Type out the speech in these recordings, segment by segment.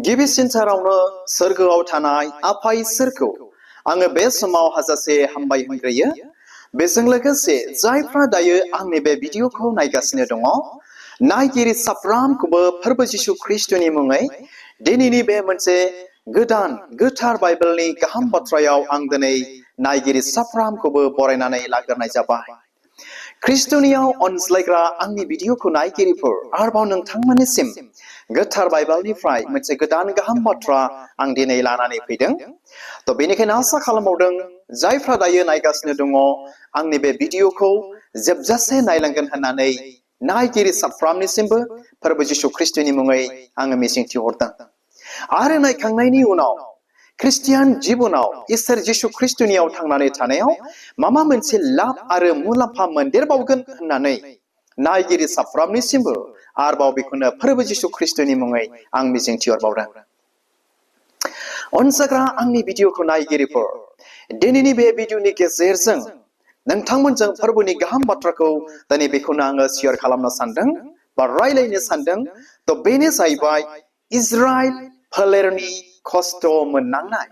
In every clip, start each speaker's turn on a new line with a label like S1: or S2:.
S1: गिबिसिनथारावनो सोरगोआव थानाय आफा इसोरखौ आङो बे समाव हाजासे हामबाय होनग्रोयो। बेजों लोगोसे जायफ्रा दायो आंनि बे भिडिअखौ नायगासिनो दङ, नायगिरि साफ्रामखौबो फोरबो जिसु ख्रिस्टनि मुङै दिनैनि बे मोनसे गोदान गोथार बाइबेलनि गाहाम बाथ्रायाव आं दिनै नायगिरि साफ्रामखौबो बरायनानै लाग्रोनाय जाबाय। ख्रिस्टनियाव अनज्लायग्रा आंनि भिडिअखौ नायगिरिफोर, आरोबाव नोंथांमोननिसिम गोथार बाइबेलनिफ्राय मोनसे गोदान गाहाम बाथ्रा आं दिनै लानानै फैदों। तो बेनिखायनो आसा खालामबावदों जायफ्रा दायो नायगासिनो दङ आंनि बे भिडिअखौ जोबजासे नायलांगोन होननानै नायगिरि साफ्रामनिसिमबो फोरबो जिसु ख्रिस्टनि मुङै आङो मिजिंथिहरदों। आरो नायखांनायनि उनाव ख्रिस्टियान जिबनाव इसोर जिसु ख्रिस्टनियाव थांनानै थानायाव माबा मोनसे लाब आरो मुलाम्फा मोनदेरबावगोन होननानै नायगिरि साफ्रामनिसिमबो आरोबाव बेखौनो फोरबो जिसु ख्रिस्टनि मुङै आं मिजिंथिहरबावदों। अनजाग्रा आंनि भिडिअखौ नायगिरिफोर, दिनैनि बे भिडिअनि गेजेरजों नोंथांमोनजों फोरबोनि गाहाम बाथ्राखौ दिनै बेखौनो आङो शेयार खालामनो सानदों बा रायलायनो सानदों। तो बेनो जाहैबाय इजराइल फोलेरनि खस्थ' मोननांनाय।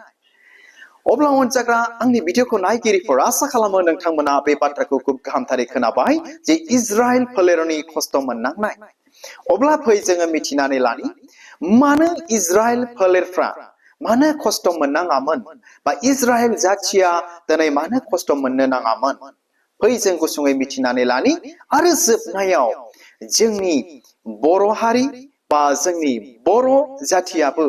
S1: अब्ला अनजाग्रा आंनि भिडिअखौ नायगिरिफोर, आसा खालामो नोंथांमोना बे बाथ्राखौ खुब गाहामथारै खोनाबाय जे इजराइल फोलेरनि खस्थ' मोननांनाय। अब्ला फै जोङो मिथिनानै लानि मानो इजराइल फोलेरफ्रा मानो खस्थ' मोननाङामोन बा इजराइल जाथिया दिनै मानो खस्थ' मोननो नाङामोन। फै जों गुसुङै मिथिनानै लानि आरो जोबनायाव जोंनि बर' हारि बा जोंनि बर' जाथियाबो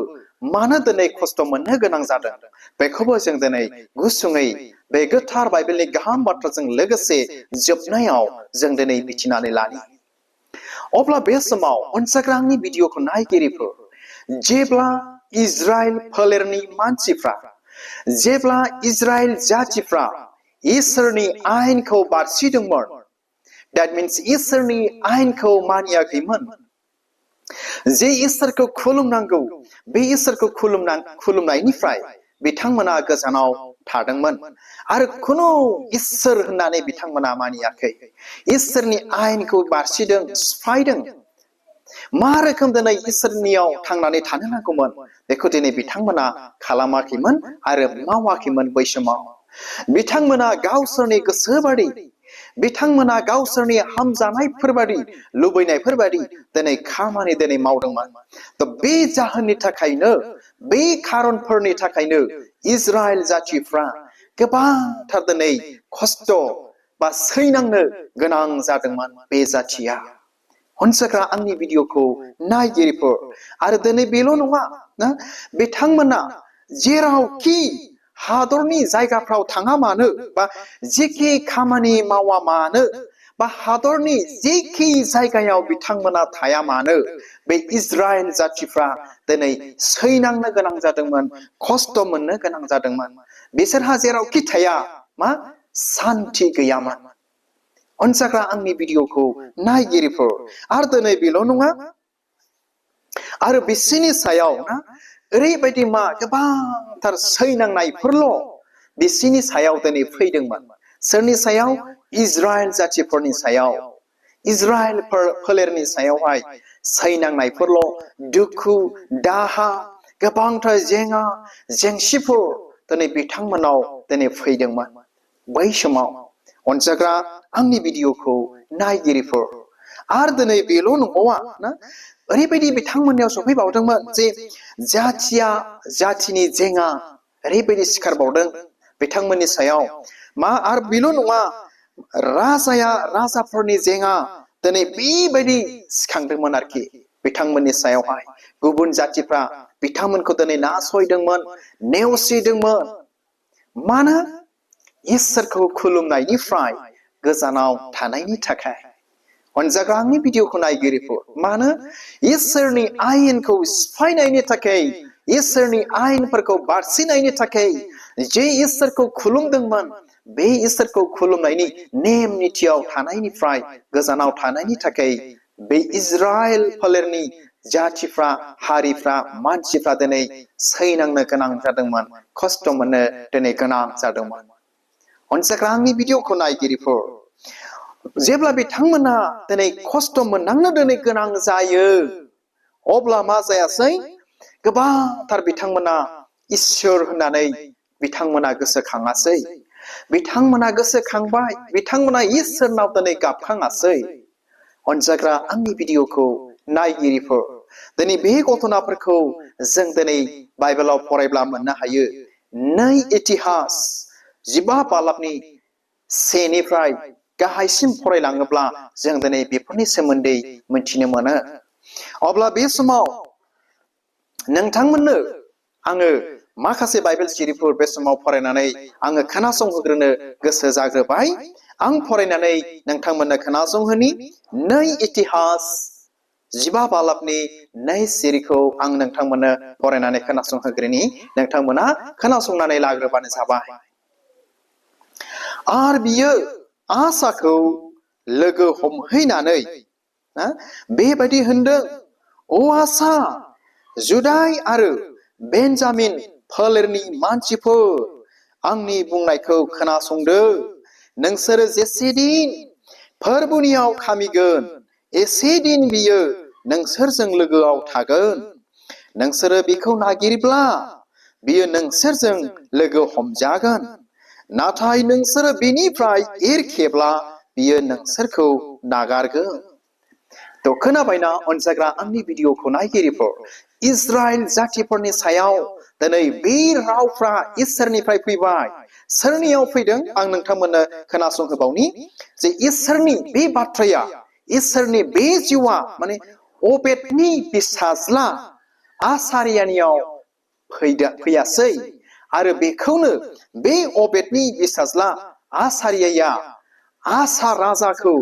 S1: मानो दिनै खस्थ' मोननो गोनां जादों बेखौबो जों दिनै गुसुङै बे गोथार बाइबेलनि गाहाम बाथ्राजों लोगोसे जोबनायाव जों दिनै मिथिनानै लानि। अब्ला बे समाव अनजाग्रा आंनि भिडिअखौ नायगिरिफोर, जेब्ला इजराइल फोलेरनि मानसिफ्रा, जेब्ला इजराइल जातिफ्रा इसोरनि आयेनखौ बारसिदोंमोन, that means इसोरनि आयेनखौ मानियाखैमोन, जे इसोरखौ खुलुमनांगौ बे इसोरखौ खुलुमनायनिफ्राय बिथांमोना गोजानाव थादोंमोन आरो खुनु इसोर होननानै बिथांमोना मानियाखै, इसोरनि आयेनखौ बारसिदों, सिफायदों। मा रोखोम दिनै इसोरनियाव थांनानै थानो नांगौमोन बेखौ दिनै बिथांमोना खालामाखैमोन आरो मावाखैमोन। बै समाव बिथांमोना गावसोरनि गोसोबादि, बिथांमोना गावसोरनि हामजानायफोरबादि, लुबैनायफोरबादि दिनै खामानि दिनै मावदोंमोन। तो बे जाहोननि थाखायनो, बे खारनफोरनि थाखायनो इजराइल जातिफ्रा गोबांथार दिनै खस्थ' बा सैनांनो गोनां जादोंमोन बे जातिया। अनजाग्रा आंनि भिडिअखौ नायगिरिफोर, आरो दिनै बेल' नङा ना, बिथांमोना जेरावखि हादरनि जायगाफ्राव थाङा मानो बा जेखि खामानि मावा मानो बा हादरनि जेखि जायगायाव बिथांमोना थाया मानो, बे इजराइल जातिफ्रा दिनै सैनांनो गोनां जादोंमोन, खस्थ' मोननो गोनां जादोंमोन। बिसोरहा जेरावखि थाया मा सान्थि गैयामोन। अनजाग्रा आंनि भिडिअखौ नायगिरिफोर, आरो दिनै बेल' नङा, आरो बिसोरनि सायाव ना ओरैबायदि मा गोबांथार सैनांनायफोरल' बिसोरनि सायाव दिनै फैदोंमोन। सोरनि सायाव? इजराइल जातिफोरनि सायाव, इजराइल फोलेरनि सायावहाय सैनांनायफोरल', दुखु दाहा, गोबांथार जेंना जेंसिफोर दिनै बिथांमोनाव दिनै फैदोंमोन बै समाव। अनजाग्रा आंनि भिडिअखौ नायगिरिफोर, आरो दिनै बेल' नंबावा ना, ओरैबायदि बिथांमोननियाव सफैबावदोंमोन जे जाथिनि जेंना ओरैबायदि सिखारबावदों बिथांमोननि सायाव। मा आरो बेल' नङा, राजाफोरनि जेंना दिनै बेबायदि सिखांदोंमोन आरोखि बिथांमोननि सायावहाय। गुबुन जातिफ्रा बिथांमोनखौ दिनै नासयदोंमोन, नेवसिदोंमोन। मानो? इसोरखौ खुलुमनायनिफ्राय गोजानाव थानायनि थाखाय। अनजाग्रा आंनि भिडिअखौ नायगिरिफोर, मानो? इसोरनि आयेनखौ सिफायनायनि थाखाय, इसोरनि आयेनफोरखौ बारसिनायनि थाखाय, जे इसोरखौ खुलुमदोंमोन बे इसोरखौ खुलुमनायनि नेम निथियाव थानायनिफ्राय गोजानाव थानायनि थाखाय बे इजराइल फोलेरनि जातिफ्रा, हारिफ्रा, मानसिफ्रा दिनै सैनांनो गोनां जादोंमोन, खस्थ' मोननो दिनै गोनां जादोंमोन। अनजाग्रा आंनि भिडिअखौ नायगिरिफोर, जेब्ला बिथांमोना दिनै खस्थ' मोननांनो दिनै गोनां जायो, अब्ला मा जायासै? गोबांथार बिथांमोना इसोर होननानै बिथांमोना गोसोखाङासै बिथांमोना गोसोखांबाय बिथांमोना इसोरनाव दिनै गाबखाङासै अनजाग्रा आंनि भिडिअखौ नायगिरिफोर दिनै बे घटनाफोरखौ जों दिनै बाइबेलाव फरायब्ला मोननो हायो नै इतिहास 15 बालाबनि सेनिफ्राय गाहायसिम फरायलाङोब्ला जों दिनै बेफोरनि सोमोन्दै मिथिनो मोनो अब्ला बे समाव नोंथांमोननो आङो माखासे बाइबेल सिरिफोर बे समाव फरायनानै आङो खोनासंहोग्रोनो गोसो जाग्रोबाय आं फरायनानै नोंथांमोननो खोनासंहोनि नै इतिहास 15 बालाबनि नै सिरिखौ आं नोंथांमोननो फरायनानै खोनासंहोग्रोनि नोंथांमोना खोनासंनानै लाग्रोबानो जाबाय आर बियो आसाखौ लोगो हमहैनानै बेबायदि होनदों अ आसा जुदाय आरो बेन्जामिन फोलेरनि मानसिफोर आंनि बुंनायखौ खोनासंदो नोंसोरो जेसे दिन फोरबुनियाव खामिगोन एसे दिन बियो नोंसोरजों लोगोआव थागोन नोंसोरो बिखौ नागिरब्ला बियो नोंसोरजों लोगो हमजागोन नाथाय नोंसोरो बिनिफ्राय एरखेब्ला बियो नोंसोरखौ नागारगोन तो खोनाबायना अनजाग्रा आंनि भिडिअखौ नायगिरिफोर इजराइल जातिफोरनि सायाव दिनै बे रावफ्रा इसोरनिफ्राय फैबाय सोरनियाव फैदों आं नोंथांमोननो खोनासंहोबावनि जे इसोरनि बे बाथ्राया इसोरनि बे जिउआ माने अबेदनि फिसाज्ला आसारियानियाव फैयासै आरो बेखौनो बे अबेदनि फिसाज्ला आसारियाया आसा राजाखौ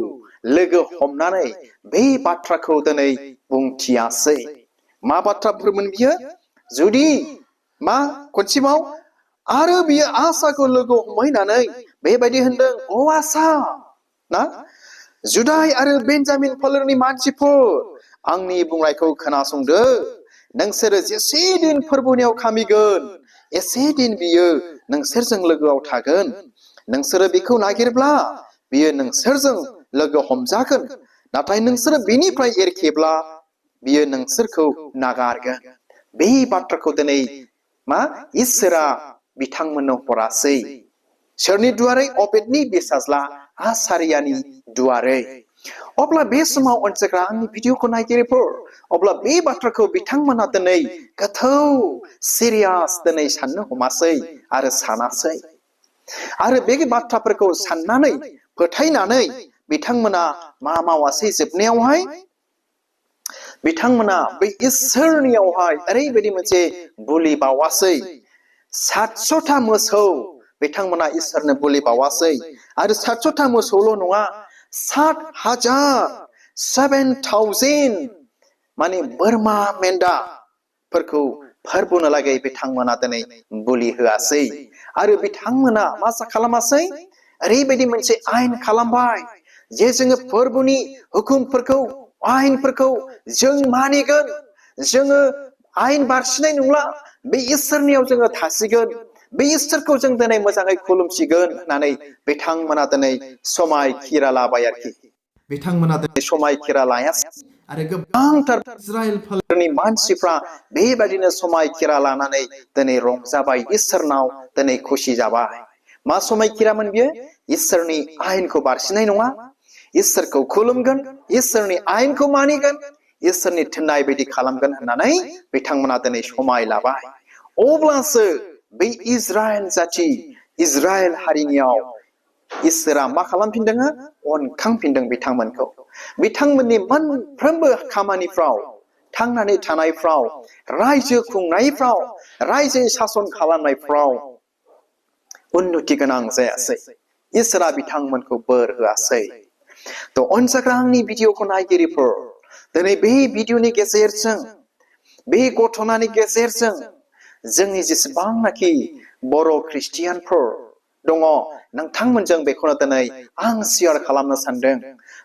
S1: लोगो हमनानै बे बाथ्राखौ दिनै बुंथियासै मा बाथ्राफोरमोन बियो जुदि मा खनसेबाव आरो बियो आसाखौ लोगो हमहैनानै बेबायदि होनदों अ आसा ना जुदाय आरो बेन्जामिन फोलेरनि मानसिफोर आंनि बुंनायखौ खोनासंदो नोंसोरो जेसे दिन फोरबोनियाव खामिगोन एसे दिन बियो नोंसोरजों लोगोआव थागोन नोंसोरो बिखौ नागिरब्ला बियो नोंसोरजों लोगो हमजागोन नाथाय नोंसोरो बिनिफ्राय एरखेब्ला बियो नोंसोरखौ नागारगोन बे बाथ्राखौ दिनै मा इसोरा बिथांमोननो हरासै सोरनि दुआरै अबेदनि फिसाज्ला आसारियानि दुआरै अब्ला बे समाव अनसायग्रा आंनि भिडिअखौ नायगिरिफोर अब्ला बे बाथ्राखौ बिथांमोना दिनै गोथौ सिरियास दिनै साननो हमासै आरो सानासै आरो बे बाथ्राफोरखौ साननानै फोथायनानै बिथांमोना मा मावासै जोबनायावहाय बिथांमोना बै इसोरनियावहाय ओरैबायदि मोनसे बुलि बावासै 700टा मोसौ बिथांमोना इसोरनो बुलि बावासै आरो 700टा मोसौल' नङा 7,000 माने बोरमा मेन्दाफोरखौ फोरबोनो लागै बिथांमोना दिनै बुलि होआसै आरो बिथांमोना मा खालामासै ओरैबायदि मोनसे आयेन खालामबाय जे जोङो फोरबोनि हुकुमफोरखौ आयेनफोरखौ जों मानिगोन जोङो आयेन बारसिनाय नंला बे इसोरनियाव जोङो थासिगोन बे इसोरखौ जों दिनै मोजाङै खुलुमसिगोन होननानै बिथांमोना दिनै समाय खिरा लाबाय आरोखि बिथांमोना दिनै समाय खिरा लायासै आरो गोबांथार इजराइल फोलेरनि मानसिफ्रा बेबायदिनो समाय खिरा लानानै दिनै रंजाबाय इसोरनाव दिनै खुसि जाबाय मा समाय खिरामोन बियो इसोरनि आयेनखौ बारसिनाय नङा इसोरखौ खुलुमगोन इसोरनि आयेनखौ मानिगोन इसोरनि थिननाय बायदि खालामगोन होननानै बिथांमोना दिनै समाय लाबाय अब्लासो बै इजराइल जाति इजराइल हारिनियाव इसोरा मा खालामफिनदों अनखांफिनदों बिथांमोनखौ बिथांमोननि मोनफ्रोमबो खामानिफ्राव थांनानै थानायफ्राव रायजो खुंनायफ्राव रायजो शासन खालामनायफ्राव उन्नति गोनां जायासै इसोरा बिथांमोनखौ बोर होआसै तो अनजाग्रा आंनि भिडिअखौ नायगिरिफोर दिनै बे भिडिअनि गेजेरजों बे घटनानि गेजेरजों जोंनि जेसेबांनाखि बर' ख्रिस्टियानफोर दङ नोंथांमोनजों बेखौनो दिनै आं शेयार खालामनो सानदों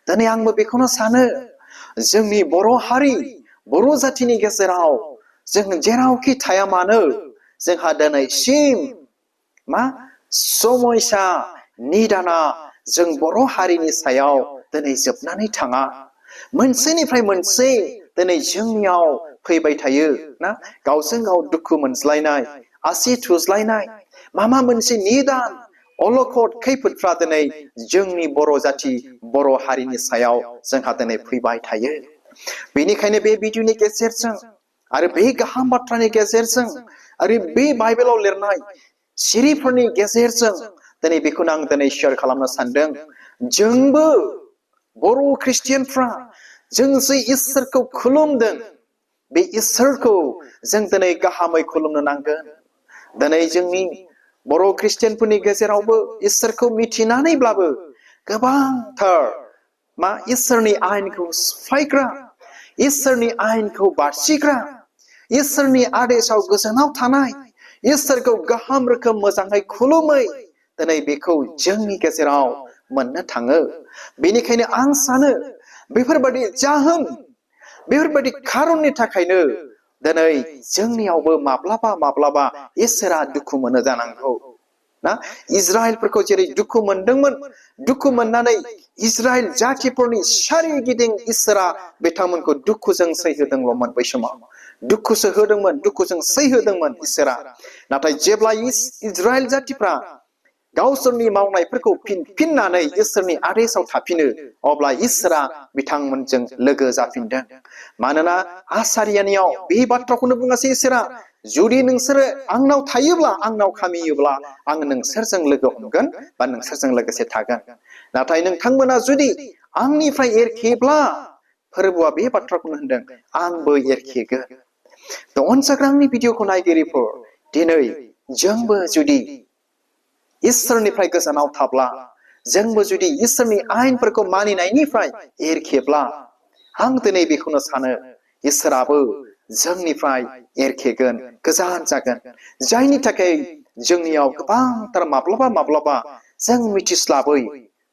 S1: दिनै आंबो बेखौनो सानो जोंनि बर' हारि बर' जातिनि गेजेराव जों जेरावखि थाया मानो जोंहा दिनैसिम मा समयसा निदाना जों बर' हारिनि सायाव दिनै जोबनानै थाङा मोनसेनिफ्राय मोनसे दिनै जोंनियाव फैबाय थायो ना गावजों गाव दुखु मोनज्लायनाय आसि थुज्लायनाय मामा मोनसे निदान अलखद खैफोदफ्रा दिनै जोंनि बर' जाथि बर' हारिनि सायाव जोंहा दिनै फैबाय थायो बेनिखायनो बे भिडिअनि गेजेरजों आरो बे गाहाम बाथ्रानि गेजेरजों आरो बे बाइबेलाव लिरनाय सिरिफोरनि गेजेरजों दिनै बेखौनो आं दिनै शेयार खालामनो सानदों जोंबो बर' ख्रिस्टियानफ्रा जों जे इसोरखौ खुलुमदों बे इसोरखौ जों दिनै गाहामै खुलुमनो नांगोन दिनै जोंनि बर' ख्रिस्टियानफोरनि गेजेरावबो इसोरखौ मिथिनानैब्लाबो गोबांथार मा इसोरनि आयेनखौ सिफायग्रा इसोरनि आयेनखौ बारसिग्रा इसोरनि आदेशाव गोजानाव थानाय इसोरखौ गाहाम रोखोम मोजाङै खुलुमै दिनै बेखौ जोंनि गेजेराव मोननो थाङो बेनिखायनो आं सानो बेफोरबायदि जाहोन बेफोरबायदि खारननि थाखायनो दिनै जोंनियावबो माब्लाबा माब्लाबा इसोरा दुखु मोनो जानांगौ ना इजराइलफोरखौ जेरै दुखु मोनदोंमोन दुखु मोननानै इजराइल जातिफोरनि सोरगिदिं इसोरा बिथांमोनखौ दुखुजों सैहोदोंल'मोन बै समाव दुखुसो होदोंमोन दुखुजों सैहोदोंमोन इसोरा नाथाय जेब्ला इजराइल जातिफ्रा गावसोरनि मावनायफोरखौ फिननानै इसोरनि आदेशाव थाफिनो अब्ला इसोरा बिथांमोनजों लोगो जाफिनदों मानोना आसारियानियाव बे बाथ्राखौनो बुङासै इसोरा जुदि नोंसोरो आंनाव थायोब्ला आंनाव खामियोब्ला आं नोंसोरजों लोगो हमगोन बा नोंसोरजों लोगोसे थागोन नाथाय नोंथांमोना जुदि आंनिफ्राय एरखेब्ला फोरबोआ बे बाथ्राखौनो होनदों आंबो एरखेगोन थ' अनसाग्रांनि भिडिअखौ नायगिरिफोर दिनै जोंबो जुदि इसोरनिफ्राय गोजानाव थाब्ला जोंबो जुदि इसोरनि आयेनफोरखौ मानिनायनिफ्राय एरखेब्ला आं दिनै बेखौनो सानो इसोराबो जोंनिफ्राय एरखेगोन गोजान जागोन जायनि थाखाय जोंनियाव गोबांथार माब्लाबा माब्लाबा जों मिथिस्लाबै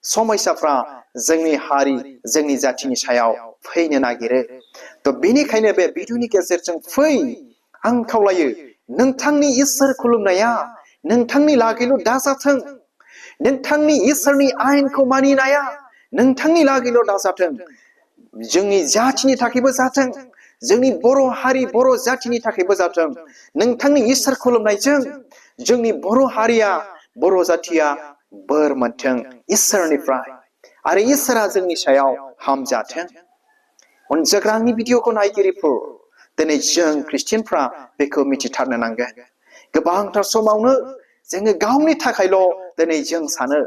S1: समस्याफ्रा जोंनि हारि जोंनि जातिनि सायाव फैनो नागिरो थ' बेनिखायनो बे भिडिअनि गेजेरजों फै आं खावलायो नोंथांनि इसोर खुलुमनाया नोंथांनि लागैल' दाजाथों नोंथांनि इसोरनि आयेनखौ मानिनाया नोंथांनि लागैल' दाजाथों जोंनि जातिनि थाखायबो जाथों जोंनि बर' हारि बर' जातिनि थाखायबो जाथों नोंथांनि इसोर खुलुमनायजों जोंनि बर' हारिया बर' जातिया बोर मोनथों इसोरनिफ्राय आरो इसोरा जोंनि सायाव हामजाथों अनजाग्रांनि भिडिअखौ नायगिरिफोर दिनै जों ख्रिस्टियानफ्रा बेखौ मिथिथारनो नांगोन गोबांथार समावनो जोङो गावनि थाखायल' दिनै जों सानो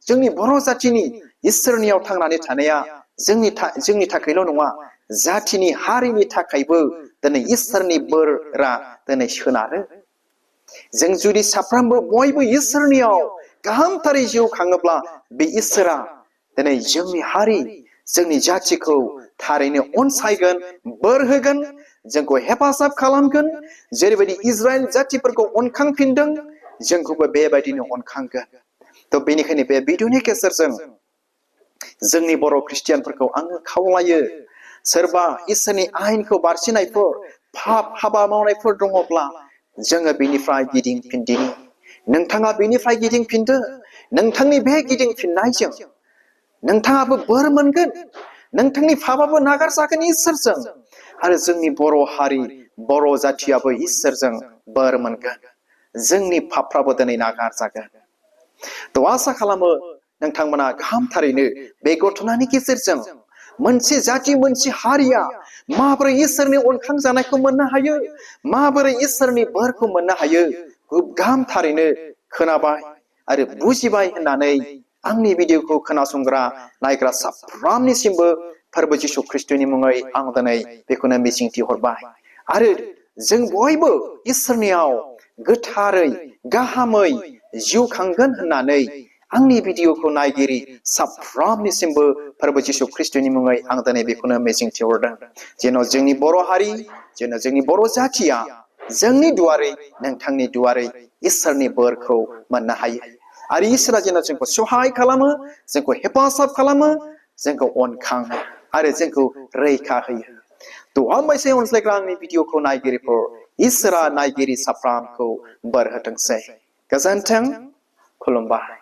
S1: जोंनि बर' जातिनि इसोरनियाव थांनानै थानाया जोंनि थाखायल' नङा जातिनि हारिनि थाखायबो दिनै इसोरनि बोरा दिनै सोनारो जों जुदि साफ्रोमबो बयबो इसोरनियाव गाहामथारै जिउ खाङोब्ला बे इसोरा दिनै जोंनि हारि जोंनि जातिखौ थारैनो अनसायगोन बोर होगोन जोंखौ हेफाजाब खालामगोन जेरैबायदि इजराइल जातिफोरखौ अनखांफिनदों जोंखौबो बेबायदिनो अनखांगोन थ' बेनिखायनो बे भिडिअनि गेजेरजों जोंनि बर' ख्रिस्टियानफोरखौ आङो खावलायो सोरबा इसोरनि आयेनखौ बारसिनायफोर पाप हाबा मावनायफोर दङब्ला जोङो बेनिफ्राय गिदिंफिनदिनि नोंथाङा बेनिफ्राय गिदिंफिनदो नोंथांनि बे गिदिंफिननायजों नोंथाङाबो बोर मोनगोन नोंथांनि पापाबो नागारजागोन इसोरजों आरो जोंनि बर' हारि बर' जातियाबो इसोरजों बोर मोनगोन जोंनि पापफ्राबो दिनै नागारजागोन थ' आसा खालामो नोंथांमोना गाहामथारैनो बे घटनानि गेजेरजों मोनसे जाति मोनसे हारिया माबोरै इसोरनि अनखांजानायखौ मोननो हायो माबोरै इसोरनि बोरखौ मोननो हायो गाहामथारैनो खोनाबाय आरो बुजिबाय होननानै आंनि भिडिअखौ खोनासंग्रा नायग्रा साफ्रोमनिसिमबो फोरबो जिसु ख्रिस्टनि मुङै आं दिनै बेखौनो मिजिंथि हरबाय आरो जों बयबो इसोरनियाव गोथारै गाहामै जिउ खांगोन होननानै आंनि भिडिअखौ नायगिरि साफ्रोमनिसिमबो फोरबो जिसु ख्रिस्टनि मुङै आं दिनै बेखौनो मिजिंथि हरदों जेन' जोंनि बर' हारि जेन' जोंनि बर' जातिया जोंनि दुआरै नोंथांनि दुआरै इसोरनि बोरखौ मोननो हायो आरो इसोरा जेन' जोंखौ सहाय खालामो जोंखौ हेफाजाब खालामो जोंखौ अनखाङो आरो जोंखौ रैखा होयो थ' हामबायसै अनज्लायग्रा आंनि भिडिअखौ नायगिरिफोर इसोरा नायगिरि साफ्रोमखौ बोर होथोंसै गोजोन्थों खुलुमबाय